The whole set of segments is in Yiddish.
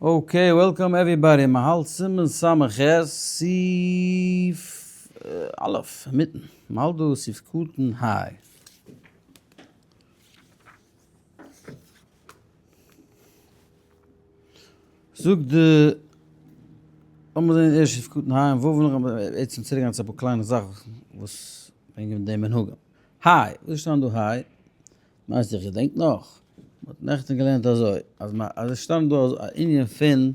Okay, welcome everybody, מען האלט סימן סמך ח' סעיף א', אינמיטן, מען האלט דא סעיף קטן ה'. זאגט די, לאמיר זען ערשט סעיף קטן ה' און ו', נאכדעם בעצם צוריק גיין צו אפאר קליינע זאכן וואס וועגן די מנהגים. ה', וואס איז געשטאנען דא ה'? מיינסט איך געדענק נאך? מ'האט נעכטען געלערנט אזוי, אז מ אז עס שטאמט דא א ענין פון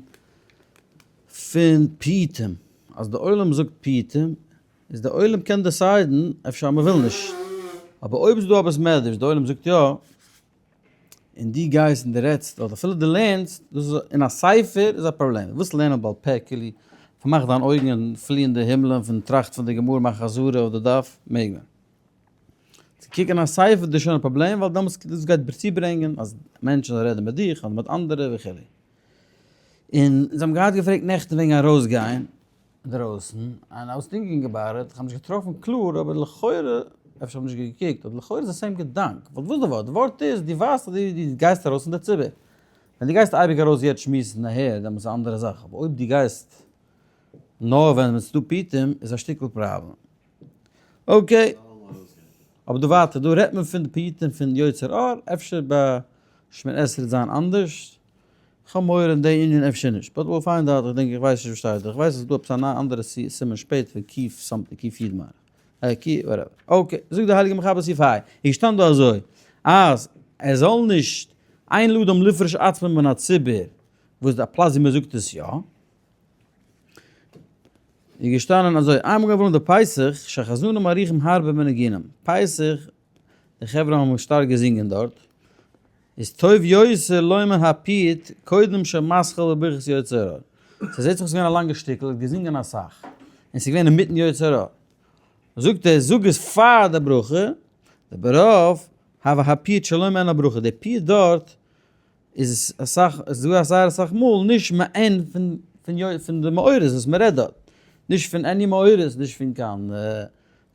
פון פיוטים, אז די עולם זאגט פיוטים, איז די עולם קען decide ן אפשר אז מ'וויל נישט, אבער אויב איז דא א בית מדרש די עולם זאגט יא, און דו גייסט און דו רעדסט אדער אפילו דו לערנסט, דאס איז אין א ספר איז א פראבלעם, ווילסט לערנען בעל פה כאילו פארמאך דיין אויגן און פלי אין די הימלען פון טראכט פון די גמרא מאך חזרה אויף די דף, מעג מען. צו קוקן א ספר דאס איז שוין א פראבלעם ווייל דעמאלטס דאס גייט צוברענגען אז מענטשן זאלן רעדן מיט דיך אדער מיט אנדערע וכו'. און זיי האבן געהאט געפרעגט נעכטן וועגן ארויסגיין אינדערויסן, and I was thinking about it, איך האב נישט געטראפן קלאר אבער לכאורה, אפשר האב איך נישט געקוקט, אבער לכאורה איז די same געדאנק, ווייל וואס איז די ווארט? די ווארט איז דו ווייסט אז דו גייסט ארויס אין די ציבור, ווען דו גייסט אייביג ארויס יעצט שמועסן אהער דעמאלטס איז א אנדערע זאך, אבער אויב דו גייסט נאר ווען עס איז דא פיוטים איז א שטיקל פראבלעם. Okay. אבער דא ווייטער, דא רעדט מען פון די פיוטים פון יוצר אור, אפשר ביי שמונה עשרה וועט זיין אנדערש, כ'האב מורא אין די ענין אפשר נישט, but we'll find out, איך דענק איך ווייס נישט וואס שטייט דא, איך ווייס אז ס'דא עפעס א אנדערע סימן שפעטער פון קוף something, קוף יוד מיין איך, קוף whatever, okay, זאגט די הייליגע מחבר סעיף ה', איז געשטאנען דא אזוי, אז ער זאל נישט, אין לאדם לפרוש עצמו מן הציבור, וואס די פלאץ ווי מ'זאגט עס יא. איז געשטאנען אזוי, איינמאל געווארן די פסח, שהחזנים מאריכים הרבה בניגונים, פסח, די חברה האבן שטארק געזינגען דארט, איז טוב יותר לומר הפיוט קודם שמתחיל בברכת יוצר אור. ס'זעט זיך ס'איז געווען א לאנגע שטיקל, ער האט געזינגען אסאך, און ס'איז געווען אינמיטן יוצר אור. זאגט ער, זאג עס פאר די ברכה, דברוב הוה הפיוט שלא מעין הברכה, די פיוט דארט איז עס אסאך, עס איז דא זייער אסאך מאל נישט מעין פון פון די מאורות וואס מען רעדט דארט, נישט פון any מאורות, נישט פון קיין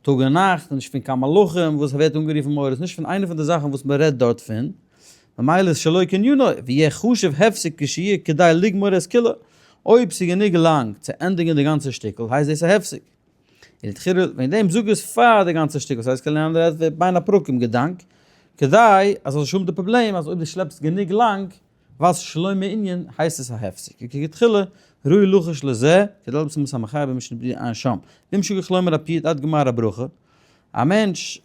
טאג און נאכט, נישט פון קיין מלאכים וואס ווערט אנגערופן מאורות, נישט פון איינע פון די זאכן וואס מען רעדט דארט פון, ממילא איז שלא כענינו, ויהיה חשוב הפסק כשיהיה כדי לגמור את כולו, אויב ס'איז גענוג לאנג צו ענדיגן די גאנצע שטיקל הייסט דאס א הפסק. און לכתחילה וועגן דעם זאג עס פאר די גאנצע שטיקל, ס'הייסט כעין בין הפרקים געדאנק, כדי אז זאל נישט האבן די פראבלעם אז אויב דו שלעפסט גענוג לאנג ווייל ס'איז שלא מענין הייסט עס א הפסק, וכלכתחילה ראוי לחוש לזה, כדלהלן בסימן ס"ה במשנה ברורה עיין שם, ואם שכח לומר הפיוט עד גמר הברכה, א מענטש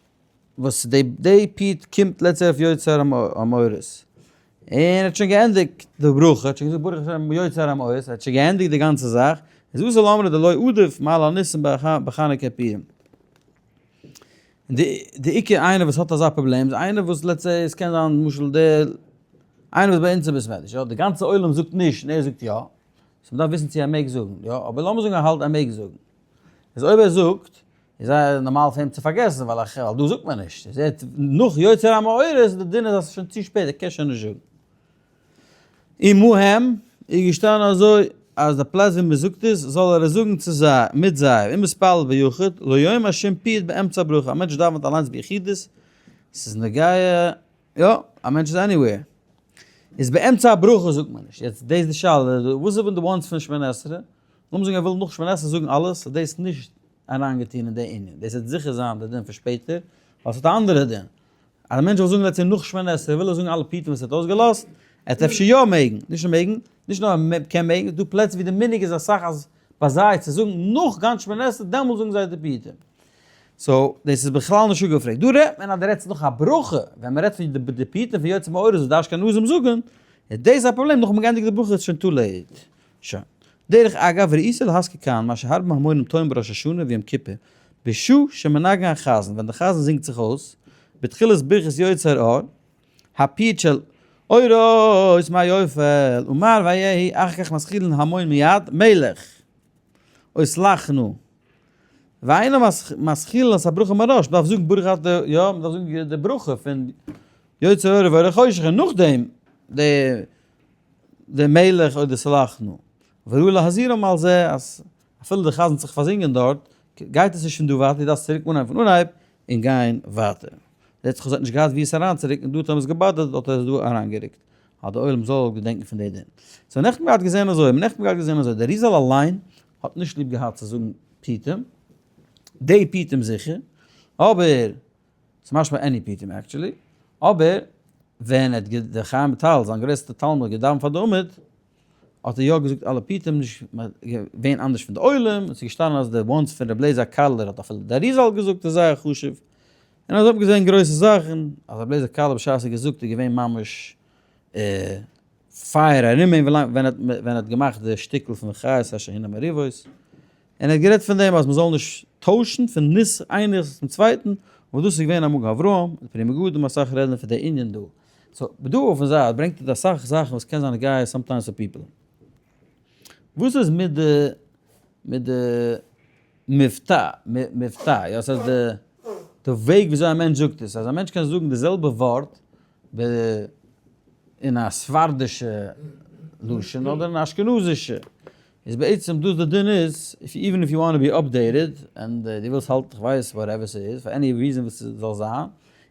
וואס די די פיוט קומט let's say אויף יוצר המאורות, און ער האט שוין געענדיגט די ברכה, ער האט שוין געזאגט ברוך השם יוצר המאורות, ער האט שוין געענדיגט די גאנצע זאך, איז אסור לאמרו דלא עדיף מעל הניסים בחנוכה פורים. און די די עיקר איינער וואס האט אזא פראבלעם איז איינער וואס let's say עס קען זיין למשל די איינער וואס ביי אונז אין בית מדרש יא, די גאנצע עולם זאגט נישט און ער זאגט יא, so מ'דארף וויסן צו ער מעג זאגן יא, אבער לאמיר זאגן ער האלט ער מעג זאגן, איז אויב ער זאגט איז זייער נארמאל פאר אים צו פארגעסן ווייל א ווייל דא זאגט מען נישט, ער זעט נאך יוצר המאורות די דין איז אז ס'איז שוין צו שפעט ער קען שוין נישט זאגן. עמהם איז געשטאנען אזוי אז די פלאץ ווי מ'זאגט עס זאל ער עס זאגן צו זיי מיט זיי ואם מתפלל ביחיד לא יאמר שום פיוט באמצע הברכה א מענטש דאווענט אליינס ביחידות ס'איז נוגע יא א מענטש איז anywhere איז באמצע הברכה זאגט מען נישט יעצט דאס איז די שאלה וואס איז ווען די ones פון שמונה עשרה לאמיר זאגן ער וויל נאך שמונה עשרה זאגן אלעס איז דאס נישט אריינגעטון אין די ענין, דאס וועט זיכער זיין די דין פון שפעטער, ווייל ס'האט א אנדערע דין. אז א מענטש זאל זאגן לעצטען נאך שמונה עשרה וויל ער זאגן אלע פיוטים וואס ער האט אויסגעלאזט, ער וועט אפשר יא מעגן, נישט נאר מעגן, נישט נאר ער קען מעגן, ס'דא פלעצער ווי די מנהג איז אסאך אז ביי זיי צו זאגן נאך גאנץ שמונה עשרה דעמאלט זאגן זיי די פיוטים. so דאס איז בכלל נישט אפגעפרעגט. דא רעדט מען אז דו רעדסט נאך א ברכה, ווען מען רעדט פון די פיוטים פון יוצר מאורות וואס די אשכנזים זאגן, איז דאס א פראבלעם נאכן געענדיגט די ברכה איז שוין too late. שוין. דרך אגב, ראיתי להזכיר כאן מה שהרבה מהמורים טועים בראש השנה ויום כיפור, בשעה שמנגן החזן, ווען דער חזן זינגט זיך אויס, בתחילת ברכת יוצר אור, הפיוט של אורות מה יופל, אמר ויהי, אחר כך מתחילין המון מיד, מלך, וסלחנו, ואינו מתחילין את הברכה מראש, מ'דארף זאגן ברוך אתה, יא, מ'דארף זאגן די ברכה פון יוצר אור ובורא חושך און נאכדעם די דער מלך אדער סלחנו. וראוי להזהירם על זה אז אפילו די חזן האט זיך פארזינגען דארט, גייט עס נישט פון דא ווייטער, דו דארפסט צוריק אנהייבן פון אנהייב און גיין ווייטער. זעט זיך אז ער האט נישט געהאט וואו עס אריינצורוקן, דא האט אים עס געבאדערט האט ער עס דא אריינגערוקט. אז די עולם זאל געדענקן פון די דין. so נעכטן געהאט געזען אזוי, נעכטן געהאט געזען אזוי, דער אריזל אליין האט נישט ליב געהאט צו זאגן פיוטים, די פיוטים זיכער, אבער, ס'משמע any פיוטים actually, אבער ווען ער האט דער חיים וויטאל זיין גרעסטע תלמיד געדאווענט פאר די עמוד, האט ער יא געזאגט אלע פיוטים, נישט געווען אנדערש פון די עולם, און ס'איז געשטאנען אז די ones פון רבי לעזער קארלער האט אפילו די אריזל געזאגט איז זייער חשוב, און אזוי האט מען געזען גרויסע זאכן, אז רבי לעזער קארלער בשעת ער האט געזאגט איז געווען ממש פייער ארום אים ווען ער האט געמאכט די שטיקל פון חיות אשר הנה מריבות, און ער האט גערעדט פון דעם אז מען זאל נישט טוישן פון נוסח איין נוסח צום צווייטן, וואס דאס איז געווען א מגן אברהם, די פרי מגדים אסאך רעדן פון די ענין דא. so דא אויפן זייט ברענגט ער אסאך זאכן וואס קען זיין נוגע sometimes פאר people. וואס איז מיט די מיט די מבטא מבטא יא ס'הייסט די די וועג וויאזוי א מענטש זאגט עס אז א מענטש קען זאגן די זעלבע ווארט ב אין א ספרדישע לשון אדער אין א אשכנזישע איז בעצם דאס די דין איז even if you want to be updated and דו ווילסט האלטן כ'ווייס whatever ס'איז for any reason וואס ס'זאל זיין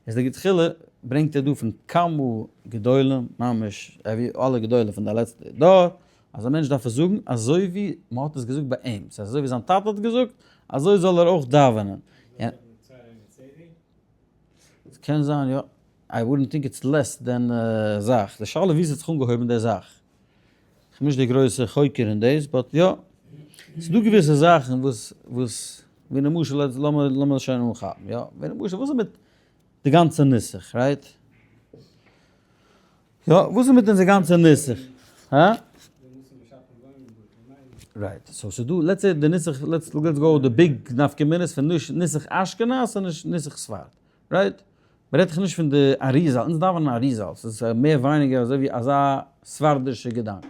איז לכתחילה ברענגט ער דא פון כמה גדולים ממש אלע גדולים פון די לעצטע דור אז א מענטש דארף עס זאגן אזוי ווי מען האט עס געזאגט ביי אים, ס'הייסט אזוי ווי זיין טאטע האט געזאגט, אזוי זאל ער אויך דאווענען. קען זיין יא, I wouldn't think it's less than זאך, די שאלה ווי ס'האט זיך אנגעהויבן די זאך, כ'בין נישט די גרויסע חוקר אין דאס, but יא, ס'איז דא געוויסע זאכן וואס וואס, ווי למשל, לאמיר שוין אנכאפן, יא, ווי למשל וואס איז מיט די גאנצע נוסח, right? יא, וואס איז מיט אונזער גאנצע נוסח? הא? right, so ס'איז דא, let's say די נוסח, let's let's go די big נפקא מינות פון נוסח אשכנז און נוסח ספרד, right? מ'רעדט דאך נישט פון די אריזל, אונז דאווענען אריזל, ס'איז מער ווייניגער אזוי ווי אזא ספרדישע געדאנק,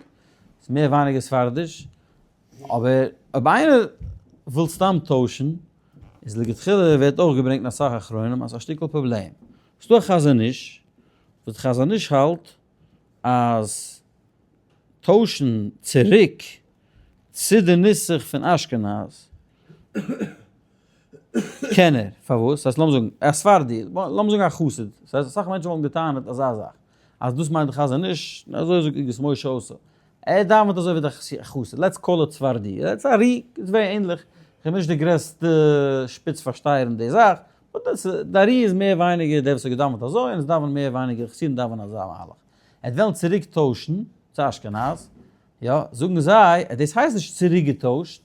ס'איז מער ווייניגער ספרדיש, אבער אויב איינער וויל סתם טוישן, איז לכתחילה ווערט אויך געברענגט אין אסאך אחרונים אז ס'איז א שטיקל פראבלעם. ס'איז דא א חזון איש וואס די חזון איש האלט אז טוישן צוריק צו די נוסח פון אשכנז קען ער, פארוואס? ס'הייסט לאמיר זאגן א ספרדי, לאמיר זאגן א חסיד, ס'הייסט אסאך מענטשן וואלטן געטענה'ט אזא זאך, אז דאס מיינט די חזון איש, אזוי זאגט אגרות משה אויס, ער דאווענט אזוי ווי די חסיד, let's call it ספרדי, let's ארי, איז very ענליך, כ'בין נישט די גרעסטע שפיץ פארשטייער אין די זאך, but דאס די ארי איז מער ווייניגער דער וואס האט געדאווענט אזוי און עס דאווענען מער ווייניגער חסידים דאווענען אזא מהלך. ער וועט וועלן צוריק טוישן צו אשכנז, יא, זאגן זיי אז דאס הייסט נישט צוריק געטוישט,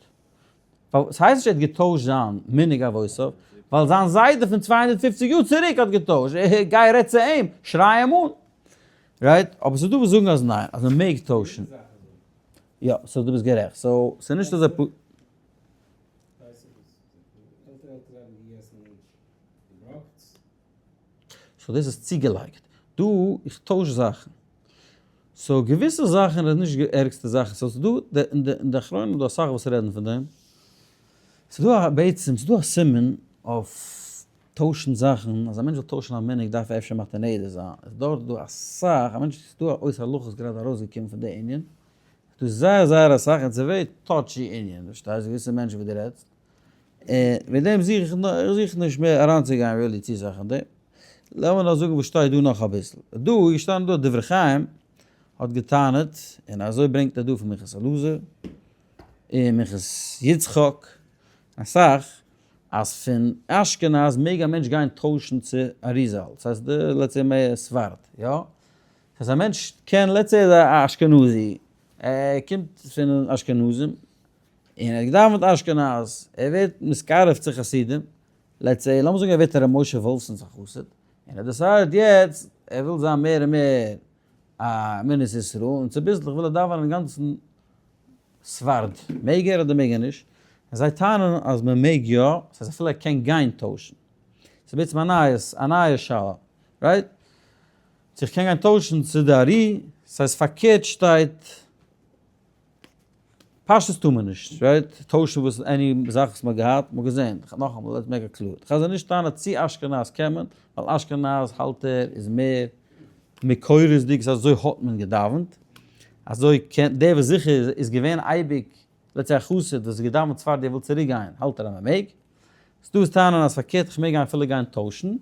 ווייל ס'הייסט נישט ער האט געטוישט זיין מנהג אבותיו, ווייל זיין זיידע פון 250 יאר צוריק האט געטוישט, גיי רעד צו אים, שריי אים אן. right? אבער ס'איז דא וואס זאגן אז ניין, אז מ'מעג טוישן. יא, so דו ביסט גערעכט. so ס'איז נישט אזוי פ. so דאס איז צוגעלייגט. דא איך טויש זאכן. so געוויסע זאכן איז נישט די ערגסטע זאכן. so ס'דא אין די אחרונים איז דא אסאך וואס רעדן פון דעם. ס'דא א בעצם ס'דא א סימן אויף טוישן זאכן, אז א מענטש זאל טוישן א מנהג דארף ער אפשר מתיר נדר זיין. איז דארט דא אסאך, א מענטש ס'דא א אויס הלכות גראדע ארויסגעקומען פון די ענין. ס'דא זייער זייער אסאך און ס'איז very touchy ענין, פארשטייסט געוויסע מענטשן וואס דו רעדסט. און מיט דעם זוך איך איך זוך נישט מער אריינצוגיין really צו סאך אין דעם. לאמיר נאר זאגן וואס שטייט דא נאך אביסל. דא איז געשטאנען דא דברי חיים האט געטענה'ט, און אזוי ברענגט ער דא פון מנחת אלעזר און מנחת יצחק אסאך, אז פון אשכנז מעג א מענטש גיין טוישן צו אריזל, ס'הייסט די let's say מער ספרד, יא? ס'הייסט א מענטש קען let's say ער איז א אשכנזי, ער קומט פון אשכנזים, און ער האט געדאווענט אשכנז, ער ווערט מתקרב צו חסידים, let's say, לאמיר זאגן ער ווערט ר' משה וואלפסאן'ס א חסיד, און ער decide ט יעצט ער וויל זיין מער און מער א אמונת ישראל, און צוביסלעך וויל ער דאווענען אינגאנצן ספרד, מעג ער אדער מעג ער נישט? און זיי טענה'ן אז מען מעג יא, ס'הייסט אפילו ער קען גיין טוישן. ס'איז בעצם א נייעס, א נייע שאלה, right? צו איך קען גיין טוישן צו די ארי, ס'הייסט פארקערט שטייט פשטות טאר מען נישט, right? טוישן וואס any זאך וואס מ'האט געהאט, מ'האט געזען, נאכאמאל let's make it clear, די חזון איש טענה'ט צו אשכנז קען מען, ווייל אשכנז האלט ער איז מער מקורות'דיג, ס'איז אזוי האט מען געדאווענט, אזוי קען, דער וואס זיכער איז געווען אייביג, let's say א חסיד וואס איז געדאווענט ספרדי ער וויל צוריק גיין, האלט ער אז מ'מעג, ס'דא וואס טענה'ן אז פארקערט איך מעג אפילו גיין טוישן,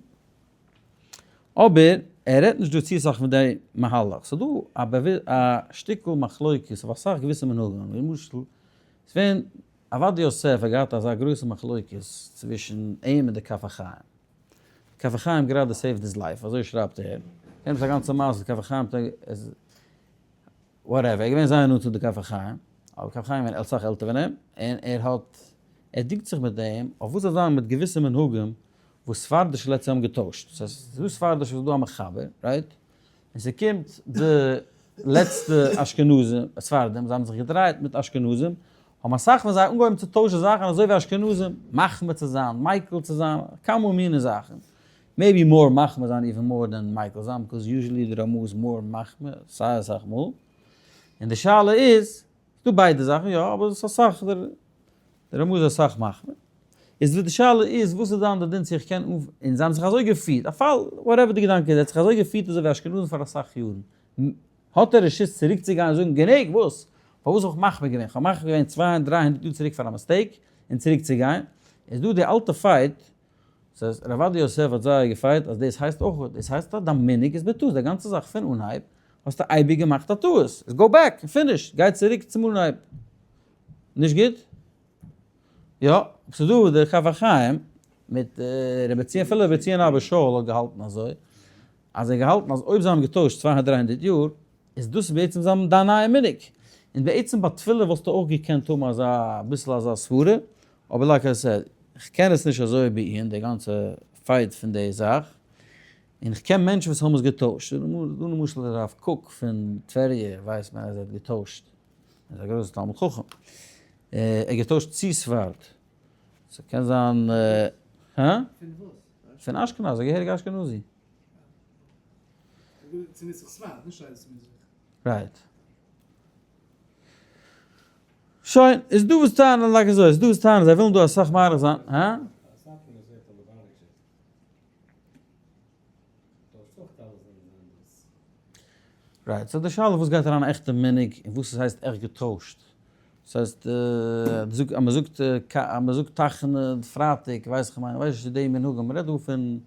אבער. ער רעדט נישט דא צו סאך פון די מהלך, ס'איז דא א שטיקל מחלוקת אויף אסאך געוויסע מנהגים, למשל ווען עובדיה יוסף האט געהאט אזא גרויסע מחלוקת צווישן אים און די כף החיים, כף החיים גראדע saved his life, אזוי שרייבט ער, קען עפעס א גאנצע מעשה, כף החיים איז whatever, ער איז געווען זייער נאנט צו די כף החיים, אבער כף החיים איז געווען אסאך עלטער פון אים, און ער האט, ער דינגט זיך מיט אים אויף וואס זאל זיין מיט געוויסע מנהגים וואס ספרדישע לעצטע האבן געטוישט, ס'הייסט ס'איז דא ספרדישע וואס איז דא א מחבר, right? און ס'קומט די לעצטע אשכנזים, ספרדים, זיי האבן זיך געדרייט מיט אשכנזים, האבן אסאך פון זיי אנגעהויבן צו טוישן זאכן אזוי ווי אשכנזים, מחמיר צו זיין, מיקל צו זיין, כמה מיני זאכן, maybe more מחמיר זיין even more than מיקל זיין, because usually די רמ"א איז more מחמיר, סיי אסאך מאל, און די שאלה איז, ס'דא ביידע זאכן יא, אבער ס'איז אסאך, די רמ"א איז אסאך מחמיר, איז די שאלה איז וואס איז דאן די דין צו איך קען אנ, און זיי האבן זיך אזוי געפירט, א פאל, whatever די געדאנק איז, ער האט זיך אזוי געפירט אזוי ווי אשכנזים פאר אסאך יארן, האט ער רשות צוריק צו גיין און זאגן גענוג וואס? פארוואס האב איך מחמיר געווען? כ'האב מחמיר געווען צוויי און דריי הונדערט יאר צוריק פאר א mistake, און צוריק צו גיין, איז דא די אלטע fight, ס'הייסט ר' עובדיה יוסף האט זייער געפייט אז דאס הייסט אויך, דאס הייסט אז דיין מנהג איז בטעות, די גאנצע זאך פון אנהייב האסטו אייביג געמאכט א טעות, איז go back און finish, גיי צוריק צום אנהייב. נישט גוט? יא, ס'איז דא דער כף החיים מיט רבי ציון, אפילו רבי ציון אבא שאול האט געהאלטן אזוי, אז ער האט געהאלטן אז אויב זיי האבן געטוישט צוויי הונדערט דריי הונדערט יאר, איז דאס בעצם זיין דיין נייע מנהג. און בעצם ביי תפילה וואלסטו אויך געקענט האבן אזא אביסל אזא סברה, אבער like I said, כ'קען עס נישט אזוי בעיון די גאנצע fight פון די זאך, און כ'קען מענטשן וואס האבן עס געטוישט, דא למשל הרב קוק פון טבריה ווייסט מען אז ער האט געטוישט, ער איז א גרויסע תלמיד חכם, ער האט געטוישט צו ספרד, ס'קען זיין, הא? פון וואס? פון אשכנז, א געהעריגע אשכנזי. צו נוסח ספרד, נישט עדות מזרח. right. שוין, איז דא וואס טענה'ן like אזוי, איז דא וואס טענה'ן, זיי ווילן דא אסאך מאריך זיין, הא? right, so די שאלה וואס גייט אריין א עכטע מנהג און וואס עס הייסט עכט געטוישט. דאס הייסט, אז מען זאגט אז מען זאגט תחנון פרייטאג, ווייס איך מיין, איך ווייס נישט צו די מנהגים, מען רעדט דא פון,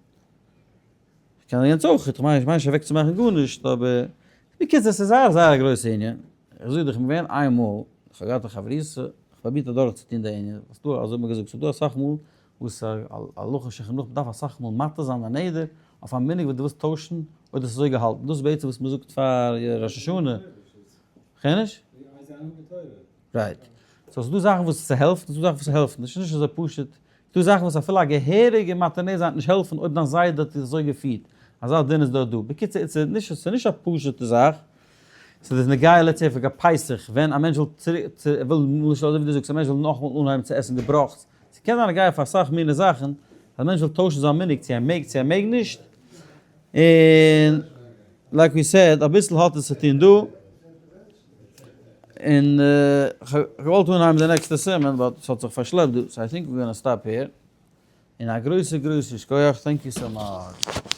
כ'קען יענץ אויך, איך מיין נישט אוועקצומאכן גארנישט, אבער בקיצור ס'איז זייער זייער א גרויסע ענין, איך זאג דיך, כ'בין געווען איינמאל, איך האב געהאט א חברותא, איך פראבירט אדורך צו טון די ענין, ס'דא אזוי האט מען געזאגט, ס'דא אסאך מאל וואס א הלכה שולחן ערוך מ'דארף אסאך מאל מתיר זיין א נדר אויף א מנהג וואס דו ווילסט טוישן אויב דאס איז אזוי געהאלטן, דאס איז בעצם וואס מ'זאגט פאר ראש השנה, כ'קען נישט? right. so ס'דא זאכן וואס ס'העלפט און ס'דא זאכן וואס ס'העלפט נישט, ס'איז נישט אזוי פשוט. ס'דא זאכן וואס אפילו א געהעריגע מתנה זיין נישט העלפן אויב דיין זיידע האט עס אזוי געפירט. אזא דין איז דארט דא. בקיצור איז נישט ס'איז נישט א פשוטע זאך. ס'איז נוגע לצפק א פסח ווען א מענטש וויל צוריק וויל למשל אזוי ווי דו זאגסט א מענטש וויל נאכאמאל אנהייבן צו עסן געבראכטס. ס'קען זיין נוגע פאר אסאך מיני זאכן אז א מענטש וויל טוישן זיין מנהג צו ער מעג צו ער מעג נישט. און like we said אביסל האט עס צו טון דא. און כ'האב געוואלט אנהייבן די נעקסטע סימן but ס'האט זיך פארשלעפט דא, so I think we gonna stop here. און א גרויסע גרויסע שכוח, thank you so much.